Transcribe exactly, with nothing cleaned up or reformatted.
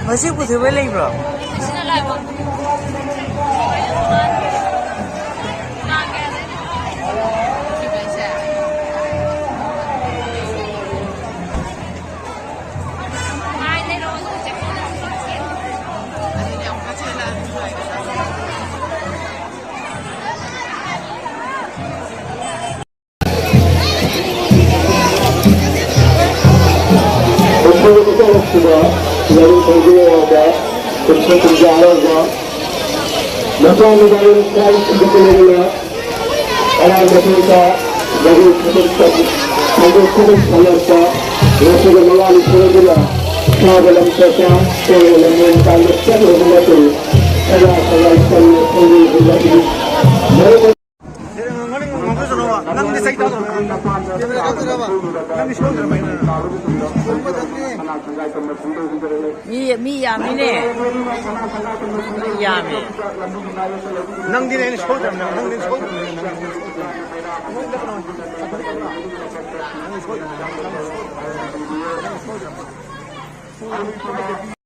ꯉꯁꯤ ꯄꯨꯊꯣꯛꯄ ꯂꯩꯕ꯭ꯔꯣ? ꯃꯈꯣꯏ ꯃꯆꯥꯁꯤꯡꯗ ꯂꯥꯏꯔꯤꯛ ꯇꯝꯕꯤꯔꯛꯑꯕ ꯀꯨꯟꯊ꯭ꯔꯥ ꯀꯨꯟꯖꯥ ꯍꯔꯥꯎꯕ ꯃꯆꯥ ꯃꯆꯥ ꯂꯩꯀꯥꯏ ꯁꯤꯡꯗ ꯂꯩꯔꯤꯕ ꯑꯔꯥꯟꯕ ꯊꯕꯛꯇ ꯃꯗꯨ ꯊꯕꯛ ꯊꯧꯗꯣꯛ ꯊꯕꯛ ꯊꯜꯂꯛꯄ ꯉꯁꯤꯒꯤ ꯃꯉꯥꯅꯤ ꯁꯨꯔꯗꯨꯅ ꯁꯥꯕ ꯂꯝ ꯆꯠꯄ ꯀꯣꯏꯕ ꯂꯝ ꯂꯣꯝ ꯇꯥꯡꯕ ꯆꯠꯂꯨꯔꯕ ꯃꯇꯨꯡ ꯁꯗꯥ ꯁꯗꯥ ꯆꯠꯂꯨ ꯈꯪꯗꯦ ꯍꯨꯜꯂꯛꯏ꯫ ꯅꯪꯗꯤ ꯆꯩ ꯆꯥꯗ꯭ꯔꯣ? ꯅꯪꯗꯤ ꯁꯣꯏꯗ꯭ꯔꯕꯅꯦ꯫ ꯃꯤ, ꯃꯤ ꯌꯥꯝꯃꯤꯅꯦ꯫ ꯃꯤ ꯌꯥꯝꯃꯤ꯫ ꯅꯪꯗꯤꯅꯦ ꯑꯩꯅ ꯁꯣꯏꯗ꯭ꯔꯕꯅꯦ꯫ ꯅꯪꯗꯤ ꯁꯣꯏꯗ꯭ꯔꯕꯅꯦ꯫ ꯅꯪꯗꯤ ꯁꯣꯏꯗ꯭ꯔꯕꯅꯦ꯫ ꯅꯪꯗꯤ ꯁꯣꯏꯗ꯭ꯔꯕꯅꯦ꯫ ꯅꯪꯗꯤ ꯁꯣꯏꯗ꯭ꯔꯕꯅꯦ꯫